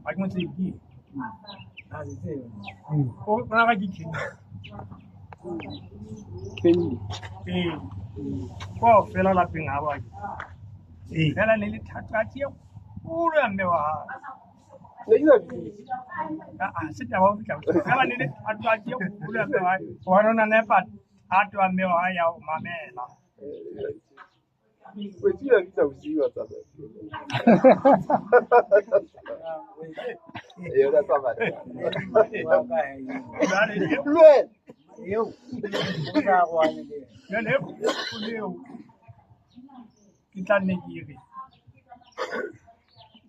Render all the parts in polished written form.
Ha ke mo tsebe ke eng? Ha ke tsebe. O ona ka ke Kenny. Kenny. Ee. Kaofela lapeng ha ba ke. Fela ne le thatohatsi e kgolo ya mme wa hae. Ne ke sa bitse. Ah, se taba ho fihla. Fela ne le thatohatsi e kgolo ya mme wa hae. Hobane o na nepa thato ya mme wa hae ya ho mamela. Wetsi ya bitsa bosiu wa tsamaya. Ee, o tla tsamaya. Jwale Le wena. Eo, o sa arohane le yena. Jwale e kgolo eo ke tla nne ke re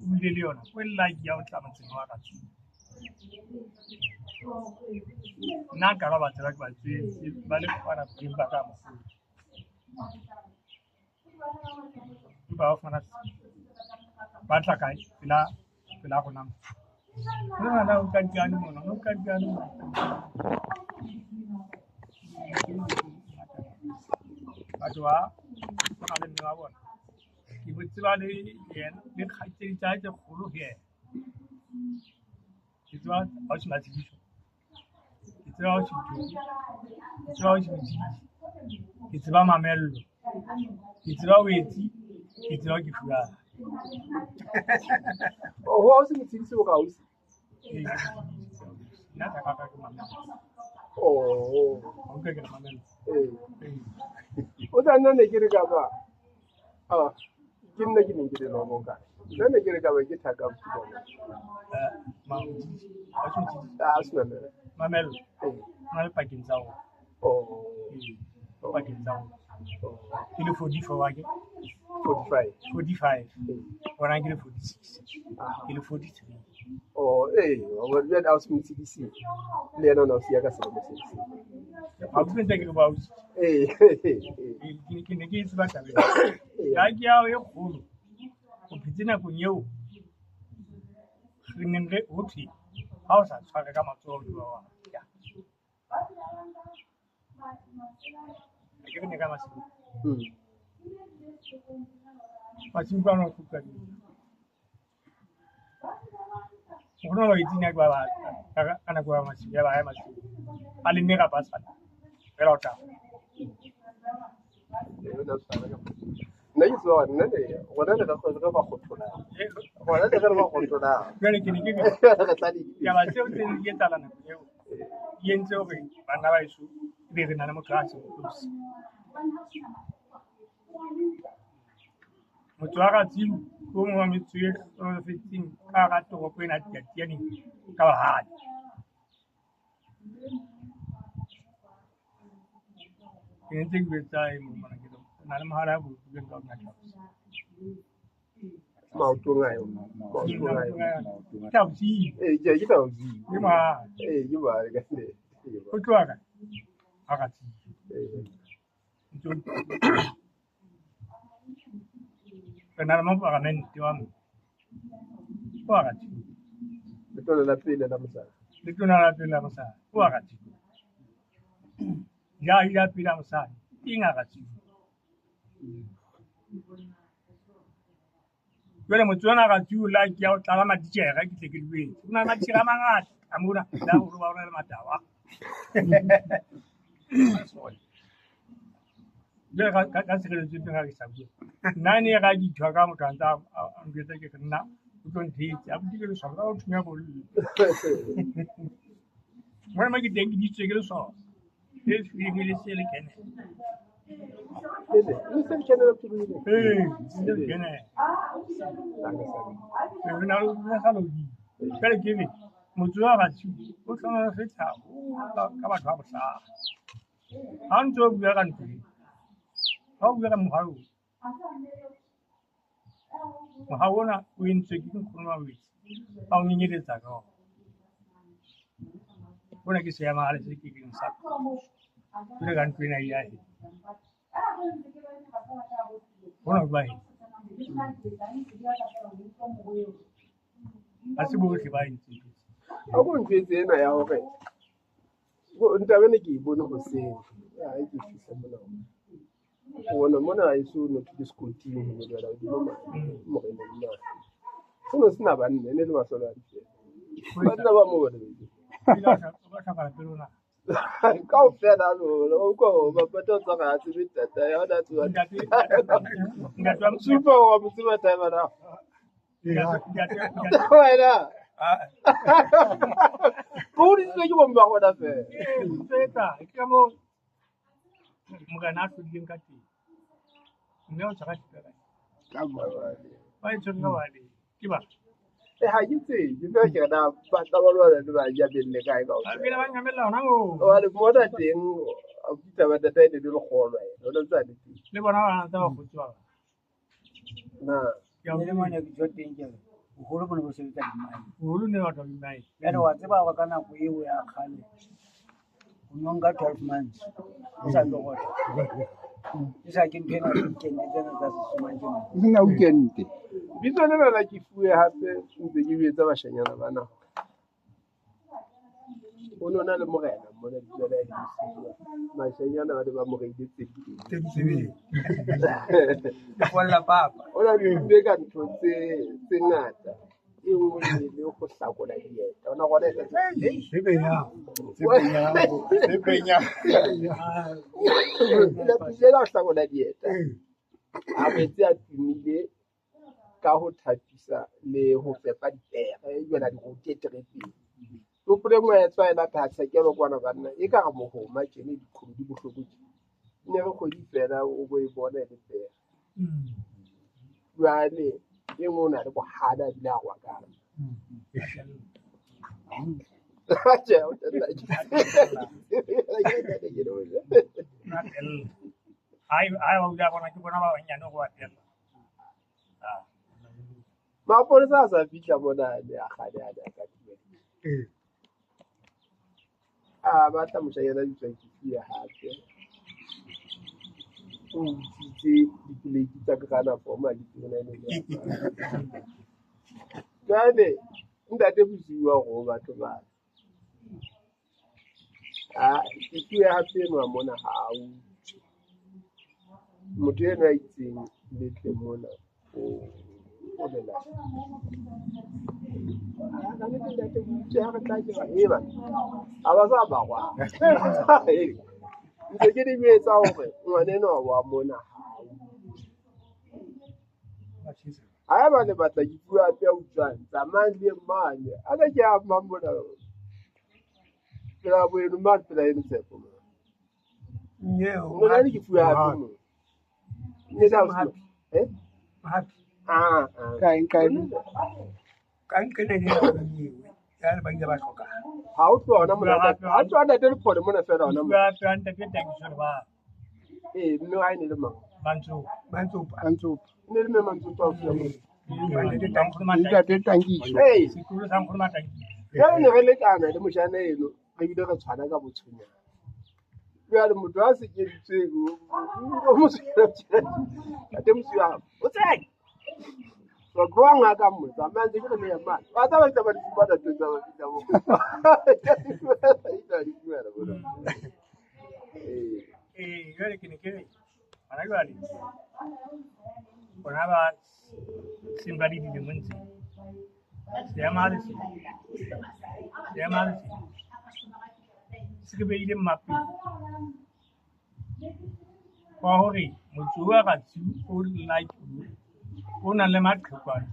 o bile le yona o lucky ya ho tla motseng wa Ratsuu. Nna nka ba ba tseba ke ba tswetse ba le kwana teng ba ka mokgolo. Empa ba fumana ba tla kae pela pela rona mo. Nna o ka nkane mona, o ka nkane mona. Batho ba ba le mme wa bona. Ke bo tseba le yena le kgaitsedi tsa hae tse kgolo ho yena. Ke tseba ausi Matshidiso. Ke tseba ausi Ntoni. Ke tseba ausi Motshidisi. Ke tseba Mamello. Ke tseba Wetsi. Ke tseba ke Fuana. Ho ausi Motshidisi o ka ausi. Ee, ke Motshidisi. Nna thaka ka ke Mamello. Oh. Ha utlwa ke re Mamello. Ee. Ee. O tla nna ne ke re ka ba. Ah, ke nna ke neng ke le lobong ka. Nna ne ke re ka ba ke thaka ausi bona. Eh, Motshidisi. Ausi Motshidisi. Ah, se Mamello. Mamello. Ee. O na le pakeng tsa rona. Oh. Ee, o pakeng tsa rona. Oh. Ke le 44 wa ke. 45. 45. Ee. Bona ke le 46. Aha. Ke le 43. Oh, ee, wa bona jwale ausi Motshidisi le yena o ne a o siya ka selemo se le seng. Ha utlwe ntse ke re ba ausi. Ee, ee. Ke ne ke e tseba taba ena. Ee. Lucky ya hao e kgolo. O phetse nakong eo re neng re ho thwe ha o sa tshware ka matsoho ke wa ya. Ha ke re ne ka masiu. Masiu ka ona o hloka dintho. Nkgono wa itse ne ke ba ba ka nako ya masiu ya ba ya masiu. A lemme kapa a sa leme. Fela o tla. Ee, o ne a tshwara ka matsoho. Nna ke tseba hore nna le rona le re ba kgotholang. Rona le re ba kgotholang. Jwale ke ne ke re Re tla di. taba tseo tse di etsahala nako eo di entse hore bana ba heso ebe re na le motho a seng kgosi. Motse wa Ratsimo ke o mong wa metse e hlohonolofetseng ka hara toropo ena ya Teyateyaneng ka bohale. Ke ne ntse ke jwetsa e mong mona ke re o na le mohala ya bolokilweng ka ho nna Thabisi. Maotong a yona. Maotong a yona. Thabisi. Ee, ke Thabisi. Ke mohale. Ee, ke mohale ka nnete. O tloha kae? Ha Ratsimo. Ee. Re na le moparamente wa mme wa Ratsimo. Letona la pele la mosadi. Letona la pele la mosadi wa Ratsimo. Ya ya pele ya mosadi ke eng a Ratsimo. Jwale motse ona Ratsimo la ke ya o tlala matitjhere ke tle ke di boetse. Ho na le matitjhere a mangata a mona la haholo ba rona le matawa. Jwale ka tshireletso e teng ha ke sa bua. Nna ne ra ke ithwa ka motho a ntse a njwetsa ke re nna o tlo nthetse. Abuti ke leswao ka o thunya koloi. Mona mo ke teng ke ditswe ke leswao. Le hlweng le se le kene. Ele, le se le kenela pele. Ee, se le kene. Re na le sa lodi. Jwale ke re motse wa Ratsimo o hlohonolofetse haholo ka batho ba bohlale. Ha o ntso bua ka ntho ena, ha o bua ka mohau, mohau ona o entswe ke nkgono wa Wetsi, a o nyenyeletsa ka ona. Hona ke seemahale se kekeng sa jwale ka ntho ena ya he. Hona ho ba he. Ha se bohle ba entseng. Ha ko ntjwetse ena ya hore ntaba ene ke e bone hoseng ha ke fihla mona. Ona mona ha eso no ke sekoting ho jwala hodimo mane moreneng mane. Se ne se na banna, e ne le basadi feela. Banna ba moo ba le babedi. Kaofela lona o utlwa hore bapata o tswa ga a tsebe tata ya ona tseba. Supa wa mo tseba timer na. Wena. Ko hodisitswe ke bomme ba rona feela. Ee, ke ka moo morena a hlodileng ka teng. Mme o tshwara thipa Ka ba e tshwere ka bane. Ke ba. Ha ke tsebe, fela ke re na batla ba lwana le ba jabeng le kae Ba kaofela. phela ba nyamella hona moo. Hobane mona teng abuti ba tata e ne le lekgolo ena, o ne ntse a le teng. Le bona bana tsa bakgotsi ba ba. Na Ke a Ne le utlwa. mane ke tswa teng ke re boholo bo ne bo sebetsa dimaene. Boholo ne batho ba dimaene. Jwale wa tseba hore ka nako eo ya kgale o no nka 12 months o sa tlo rota. E sa ke ntho ena weekend tsena tsa sesumantje mane. E sena weekend. Bitso lena la ke fuwe hape ntse ke jwetsa bashanyana bana hore ho no na le morena mona lebitso la hae le Mosiuwa. Bashanyana ba ne ba mo reile Tsebile. Lekolla papa. O na tumme ka ntho tse ngata. E nngwe e le ho hlakola dieta. Ona rwala eta tse Se benya. Ile ka ho hlakola dieta. A boetse a tumile ka ho thapisa le ho fepa dipere ebile a di rute terepeng. Hopole nngwe ya tswa ena tshekelo kwana banna e ka re mohoma tjena dikgomo di bohloko tje. Ne re kgwedi fela o bo e bona e le pere. Jwale e nngwe o na le bohale a bile a rwakana. Tjhe, o tella Na tella. Hai hai ba o bona ke bona ba banyane go ba tella. Ah. Mapolesa a sa fihla mona ne a kgale a ne a katiwa. A batla moshanyana a bitswang Kefuwe hape. O utswitse dipoleiti tsa keranafomo ha ke tsebe na e ne le ya kae. Jwale ntate Mosiuwa hore o batho bana. Ah, Kefuwe hape enwa mona ha a utswe. Motho enwa a itseng le tle mona o lelapa. Ah, ka nnete ntate o utswe ha re tla ke ba e bana. Ha ba sa ba rwala. Ntse ke di jwetsa hore ngwana enwa wa mona ha a utswe. Haeba le batla ke bua hape a utswang, tsamayang le ye mane. A le ke a mang mona pela boeno mane pela eno Tshepo mona. Mona le ke fuwe hape mona. Ne sa Mohapi. Eh? Mohapi. Ah, ah. Kae kae. Ka nqele le eo. Ya ba ile ba hloka. Ha o tloha hona mona ntate. Ha o tloha ntate Lephole mona fela hona mona. Bua hape ntate Tankiso le ba Ee, mme wa hae ne le mang? Bantso. Bantsopa. Antsopa. E ne le mme Mantsopa o fuwa mona. Ntate Tankgolo Matankiso. Ntate Tankiso. Ee, Sekolo sa Nkgono Matankiso. jwale ne re lekana le moshana eno, re bile re tshwana ka botshonyana. Jwale motho a sekeditsweng o motshonyana tjena. Ntate Mosiuwa, o tsebe. Wa tloha ngaka mo, tsamaya ntse ke re le ya mane. Wa tsaba ke tsamaya di fumana ntho tsa ba fihla mo. Di fumana bona. Ee. Ee, jwale ke ne ke re bana jwale bona ba seng ba le dilemong tse seema le se seema le se se re beile mmapeng wa hore motse wa Ratshiu o like o nang le maqhekwana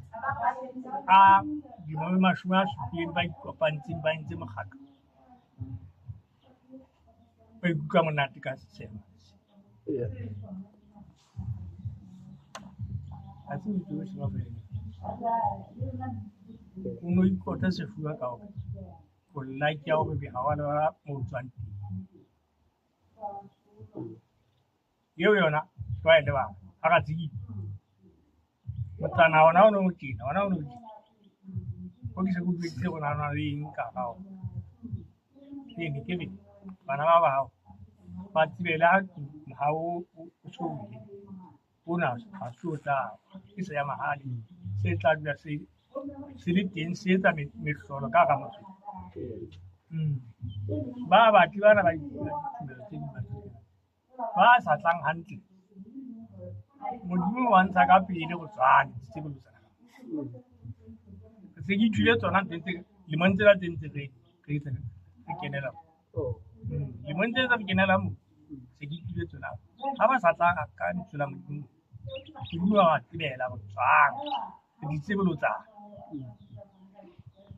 a dilemo 70 ba ikopantseng ba entse mokgatlo ba ikutlwa monate ka seema. Ee. Ha se motse ohle ba boleng. O no ikotla sefuba ka hore o like ya hore be ha wa lebala moo o tswang teng. Eo yona ke wa e lebala ha ka tsebile. Motsana ona o no tjena, ona o no tjena. O ke se ke utlwisise hore na ho na le eng ka hara ona. Ke ne ke re bana ba ba hao ba tsebe le ha o so wile ona ha se o tla ke se ya mahadi se tla dula se se le teng se etsa mehlolo ka hara motse. Ba batli bana ba ditumelo tse ding ba ba sa tlang hantle Modimo wa ntsha ka pele go tswane ditshebeletso se ke ithule tsona ntho tse lemong tsena tse ntse re re kenela lemong tse re kenela mo se ke ithule tsona ha ba sa tla ka ntho la Modimo, Modimo wa tsebela go tswang ditshebeletso.